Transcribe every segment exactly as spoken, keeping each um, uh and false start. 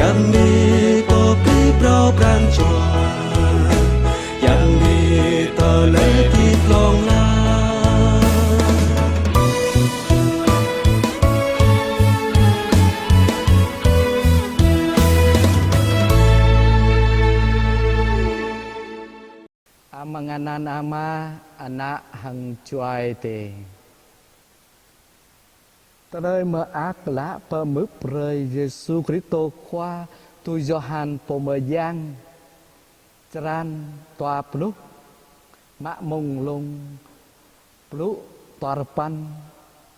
Yang ni pơplih phrâo pran jua, yang ni tơlơi hơdip hlŏng lar. Amăng anăn Ama, Ană hăng Jua Adai. Tơlơi mơak klă pơmưp brơi Yêsu Kristô Khua tui Yôhan Pô Mơyang. Črăn dua pluh, mă mơ̆ng glông pluh duapăn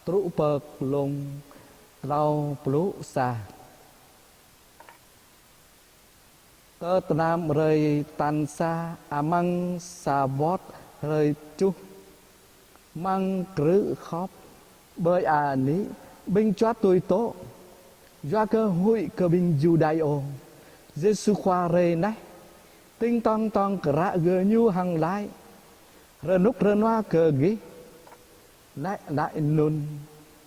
truh pơ glông klâo pluh sa. Tơ tơnăm hrơi tal sa amăng sa wơ̆t hrơi tơjuh, amăng krư̆ khŏp ƀơi anih, ƀing čuăt tui dŏ, yua kơ huĭ kơ ƀing Yuđa. Yêsu Khua rai nao, tĭng tong tong kră gơñu hăng laĭ: Rơnŭk rơnua kơ gih. Nao laĭ anŭn,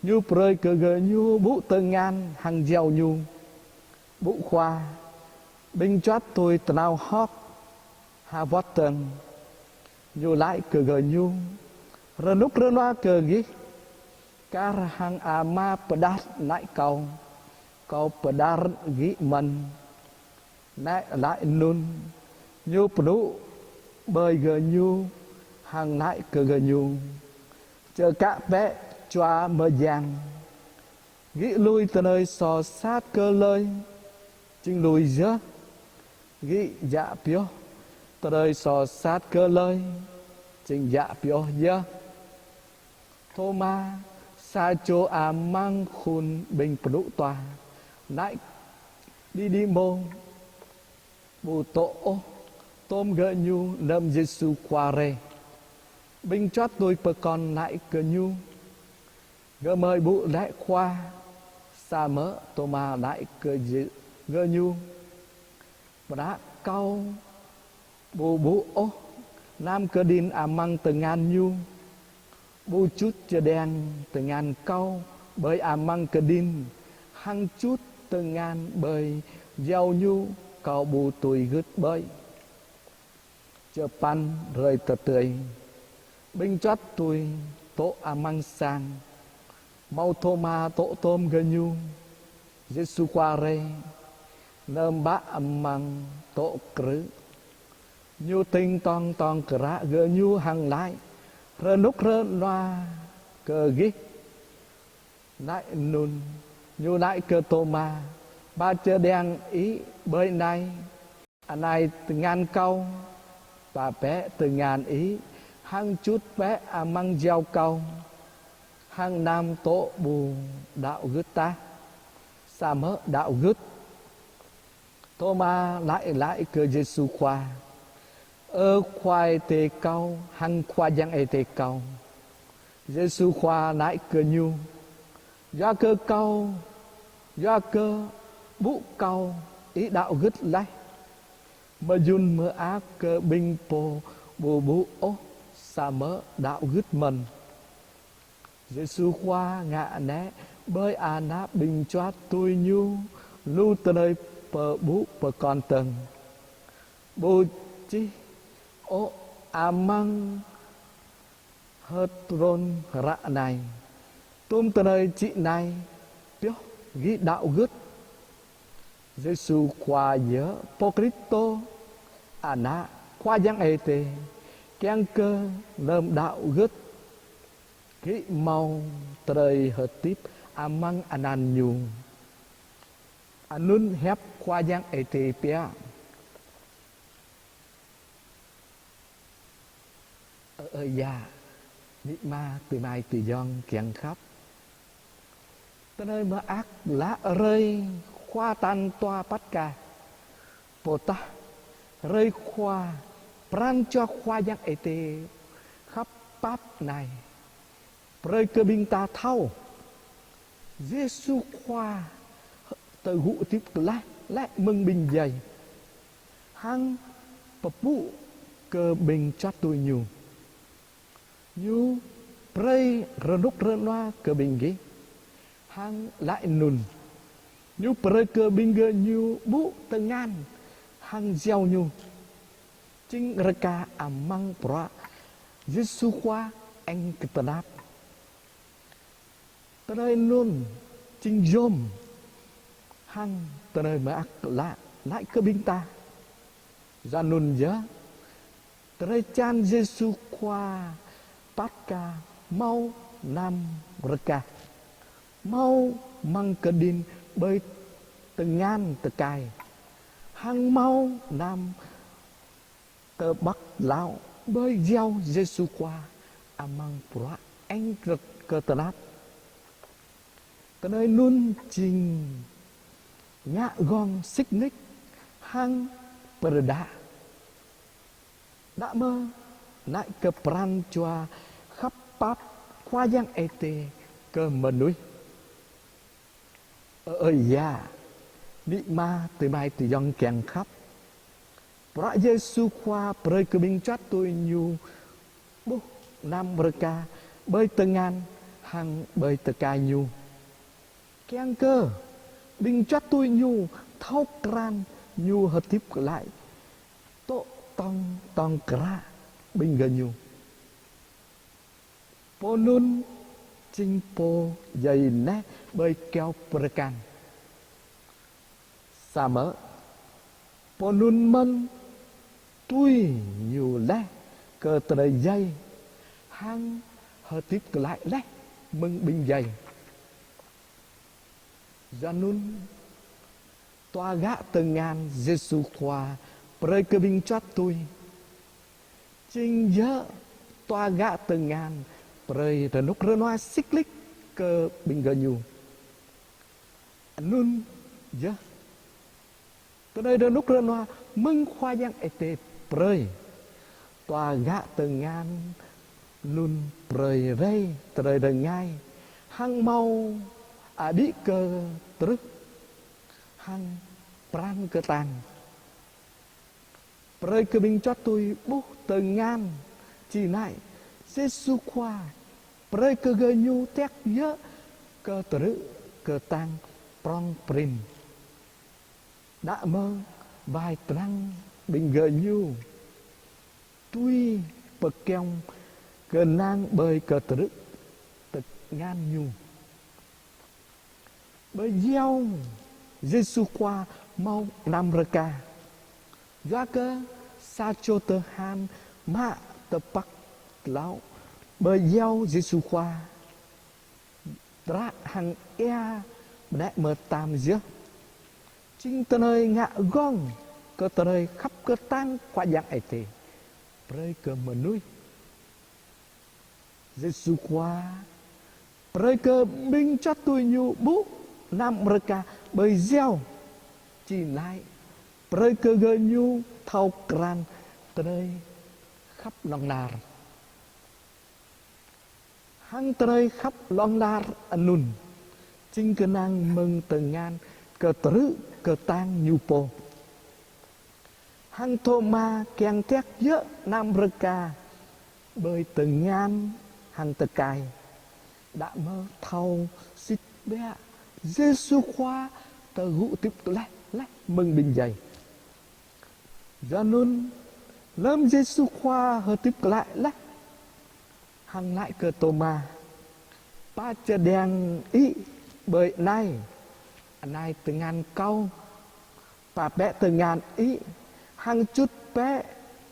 Ñu brơi kơ gơñu ƀŭk tơngan hăng jao Ñu. Ƀŭk Khua, ƀing čuăt tui tơnao hơ̆k ha wơ̆t dơ̆ng. Ñu laĭ kơ gơñu: Rơnŭk rơnua kơ gih. Kar hăng Ama pơđar laĭ Kâo, Kâo pơđar gih mơ̆n. Nao laĭ anŭn, Ñu pơđŭk ƀơi gơñu hăng laĭ kơ gơñu: Čơkă bĕ Jua Mơyang. Gih lui tơlơi soh sat kơ hlơi, jing lui yơh. Gih djă pioh tơlơi soh sat kơ hlơi, jing djă pioh yơh. Thôma, sa čô amăng khul ƀing pluh dua, laĭ Đidimô, ƀu dŏ ôh tŏm gơñu lơm Yêsu Khua rai. Ƀing čuăt tui pơkŏn laĭ kơ Ñu: Gơmơi ƀu laĭ Khua. Samơ̆ Thôma laĭ kơ Yê-, gơñu: Prăk Kâo ƀu ƀuh ôh nam kơđĭn amăng tơngan Ñu, ƀu čut čơđeng tơngan Kâo ƀơi amăng kơđĭn, hăng čut tơngan ƀơi jao Ñu, Kâo ƀu tui gưt ƀơi. Čơpăn hrơi tơdơi, ƀing čuăt tui dŏ amăng sang, hmâo Thôma dŏ tŏm gơñu. Yêsu Khua rai, lơm bă amăng dŏ krư̆, Ñu tĭng tong tong kră gơñu hăng laĭ: Rơnŭk rơnua kơ gih. Laĭ anŭn, Ñu laĭ kơ Thôma: Ba čơđeng ih ƀơi anai, anai tơngan Kâo, ba bĕ tơngan ih, hăng čut bĕ amăng jao Kâo, hăng nam dŏ ƀu đaŏ gưt tah, samơ̆ đaŏ gưt. Thôma laĭ glaĭ kơ Yêsu Khua: Ơ Khua Adai kâo hăng Khua Yang Adai kâo. Yêsu Khua laĭ kơ ñu: Yua kơ kâo, yua kơ ƀŭk kâo ih đaŏ gưt laih. Mơyŭn mơak kơ ƀing pô ƀu ƀŭk ôh samơ̆ đaŏ gưt mơ̆n. Yêsu Khua ngă nĕ ƀơi anăp ƀing čuăt tui ñu lu tơlơi pơƀŭk pơkŏn dơ̆ng. Ƀu čih ôh amăng hơdrôm hră anai: Tŭm tơlơi čih anai pioh gih đaŏ gưt. Yêsu Khua yơh Pô Kristô, Ană Khua Yang Adai, kiăng kơ lơm đaŏ gưt, gih hmâo tơlơi hơdip amăng anăn ñu. Anŭn hiăp Khua Yang Adai biă. Ơ, ơ, yă, amĭ ama, adơi amai adơi ayŏng kiăng khăp. Tơlơi mơak lă hrơi Khua tal dua Paskha, ƀôdah hrơi Khua, pran jua Khua Yang Adai khăp pap anai, brơi kơ ƀing ta thâo, Yêsu Khua tơgŭ hơdip glaĭ laih mơ̆ng ƀing djai, hăng pơƀŭk kơ ƀing čuăt tui ñu. Ñu brơi rơnŭk rơnua kơ ƀing gih, hăng laĭ anŭn: Ñu brơi kơ ƀing gơñu ƀuh tơngan hăng jeo Ñu, jing rơka amăng bruă Yêsu Khua eng kơ tơnap. Tơlơi anŭn jing yôm hăng tơlơi mơak klă laĭ kơ ƀing ta. Yua anŭn yơh, tơlơi čan Yêsu Khua Paska hmâo năm rơka, hmâo amăng kơđin ƀơi tơngan tơkai, hăng hmâo năm tơƀăk tlao ƀơi jeo Yêsu Khua amăng bruă eng kơ tơnap. Tơlơi anŭn jing ngă gơ̆ng sĭt nik hăng pơrơđah. Đah mơ̆, laĭ kơ pran jua khăp pap Khua Yang Ơi Adai kơ mơnuih. Ơ ơi yă, amĭ ama, adơi amai ayŏng kiăng khăp. Bruă Yêsu Khua brơi kơ ƀing juat tui Ñu ƀuh năm rơka ƀơi tơngan hăng ƀơi tơkai Ñu, kiăng kơ ƀing juat tui Ñu thâo krăn Ñu hơdip glaĭ, dŏ tŏng tŏng kră ƀing gơñu. Pô anŭn jing pô djai neh ƀơi kơyâo pơrơkal. Samơ̆ pô anŭn mơ̆n tui Ñu laih kơ tơlơi djai hăng hơdip glaĭ laih mơ̆ng ƀing djai. Yua anŭn, dua gah tơngan Yêsu Khua brơi kơ ƀing juat tui, jing yơh dua gah tơngan brơi rơnŭk rơnua sĭt nik kơ ƀing gơñu. Anŭn yơh, tơlơi rơnŭk rơnua mơ̆ng Khua Yang Ơi Adai brơi. Dua gah tơngan anŭn brơi rai tơlơi rơngai hăng hmâo abih kơ trưh hăng pran kơtang. Brơi kơ ƀing juat tui ƀuh tơngan či laĭ Yêsu Khua brơi kơ gơñu tiăk yơh kơ trưh kơtang prong prin. Đah mơ̆, wai lăng ƀing gơñu tui pơkiăng kơnang ƀơi kơ trưh tơngan Ñu. Ƀơi jeo Yêsu Khua hmâo năm rơka. Yua kơ sa čô tơhan mă tơƀăk tlao ƀơi jeo Yêsu Khua, dră hăng ia bơnai mơtam yơh. Jing tơlơi ngă gơ̆ng kơ tơlơi khăp kơtang Khua Yang Ơi Adai brơi kơ mơnuih. Yêsu Khua brơi kơ ƀing juat tui Ñu ƀuh năm rơka ƀơi jeo, či laĭ brơi kơ gơñu thâo krăn tơlơi khăp hlŏng lar. Hăng tơlơi khăp hlŏng lar anŭn jing kơnang mơ̆ng tơngan kơ trưh kơtang Ñu pô. Hăng Thôma kiăng tiăk yơh năm rơka ƀơi tơngan hăng tơkai, đah mơ̆ thâo sĭt biă Yêsu Khua tơgŭ hơdip glaĭ laih mơ̆ng ƀing djai. Yua anŭn, lơm Yêsu Khua hơdip glaĭ laih, hăng laĭ kơ Thôma: Pă čơđiăng ih ƀơi anai, anai tơngan Kâo, pă bĕ tơngan ih, hăng čut bĕ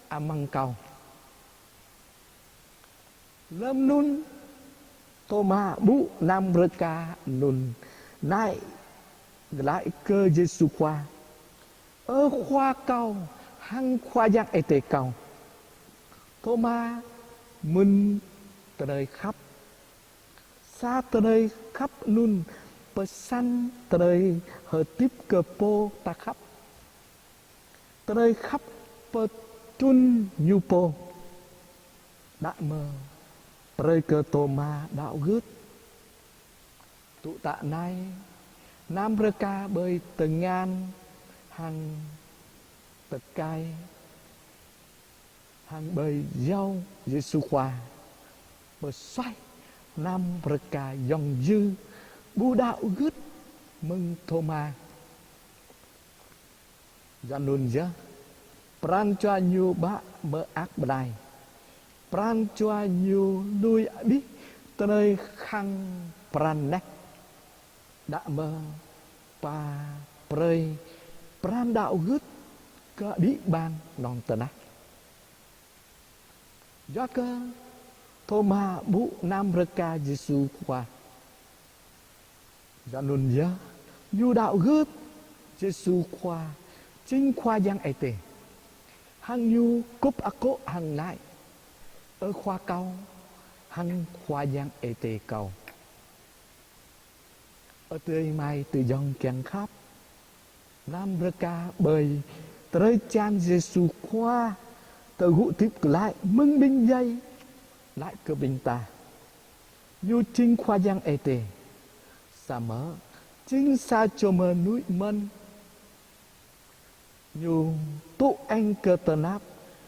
amăng Kâo. Lơm anŭn, Thôma ƀuh năm rơka anŭn, laĭ glaĭ kơ Yêsu Khua: Ơ Khua kâo hăng Khua Yang Ơi Adai kâo. Thôma mơ̆n tơlơi khăp. Sa tơlơi khăp anŭn pơsăn tơlơi hơdip kơ pô ta khăp. Tơlơi khăp pơtrŭn Ñu pô, đah mơ̆ brơi kơ Thôma đaŏ gưt. Tŭ tă anai, năm rơka ƀơi tơngan hăng tơkai hăng ƀơi jeo Yêsu Khua pơsuaih năm rơka yŏng djư ƀu đaŏ gưt mơ̆ng Thôma. Yua anŭn yơh, pran jua ñu ƀă mơak ƀơđai. Pran jua ñu lui abih tơlơi khăng pran neh. Đah mơ̆ pă brơi pran đăo gưt kơ abih bang lŏn tơnah. Yua kơ Thôma ƀuh anăm rơka Yêsu Khua. Yua anŭn yơh, ñu đăo gưt Yêsu Khua jing Khua Yang Ơi Adai. Hăng ñu kŭp akŏ hăng laĭ: Ơ Khua kâo, hăng Khua Yang Ơi Adai kâo. Ơ adơi amai adơi ayŏng kiăng khăp, anăm rơka ƀơi tơlơi čan Yêsu Khua tơgŭ hơdip glaĭ mơ̆ng ƀing djai laĭ kơ ƀing ta: Ñu jing Khua Yang Ơi Adai, samơ̆ jing sa čô mơnuih mơ̆n. Ñu tŭ eng kơ tơnap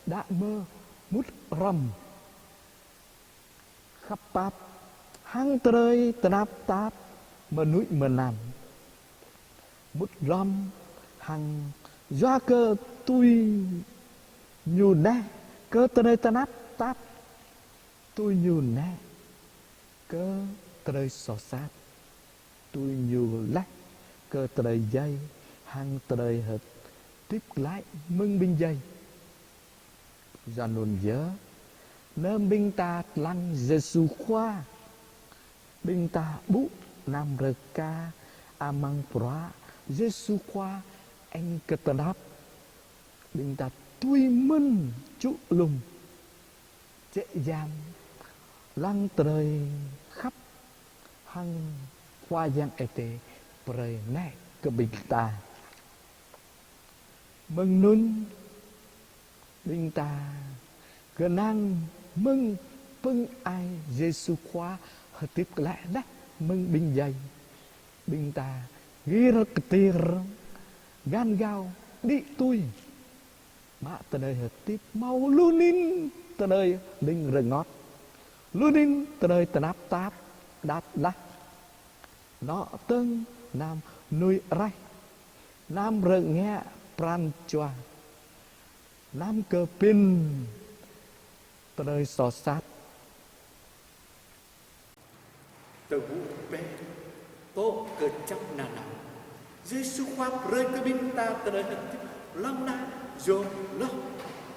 đah mơ̆ mŭt hrŏm khăp pap hăng tơlơi tơnap tap mơnuih mơnam. Mŭt hrŏm hăng yua kơ tui ñu neh kơ tơlơi tơnap tap, tui ñu neh kơ tơlơi soh sat, tui ñu laih kơ tơlơi djai hăng tơlơi hơdip glaĭ mơ̆ng ƀing djai. Yua anŭn yơh, anăm ƀing ta lăng Yêsu Khua, ƀing ta ƀuh anăm rơka amăng bruă Yêsu Khua eng kơ tơnap, ƀing ta tui mơ̆n čŭ lŏm jĕ jam lăng tơlơi khăp hăng Khua Yang Ơi Adai brơi neh kơ ƀing ta. Mơ̆ng anŭn ƀing ta kơnang mơ̆ng pơ̆ng ai Yêsu Khua hơdip glaĭ laih mơ̆ng ƀing djai. Ƀing ta gir kơtir, găn gao, đĭ tui mă tơlơi hơdip hmâo lu anŭn tơlơi ling rơngot, lu anŭn tơlơi tơnap tap đăt laih. Anŏ tơ̆ng anăm nuih raih, anăm rơngiă pran jua, anăm kơ pĭn tơlơi soh sat. Tơgŭ ƀĕ, tŏ kơjăp nanao. Yêsu Khua brơi kơ ƀing ta tơlơi hơdip hlŏng lar yôm hloh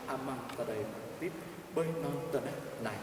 amăng tơlơi hơdip ƀơi lŏn tơnah anai.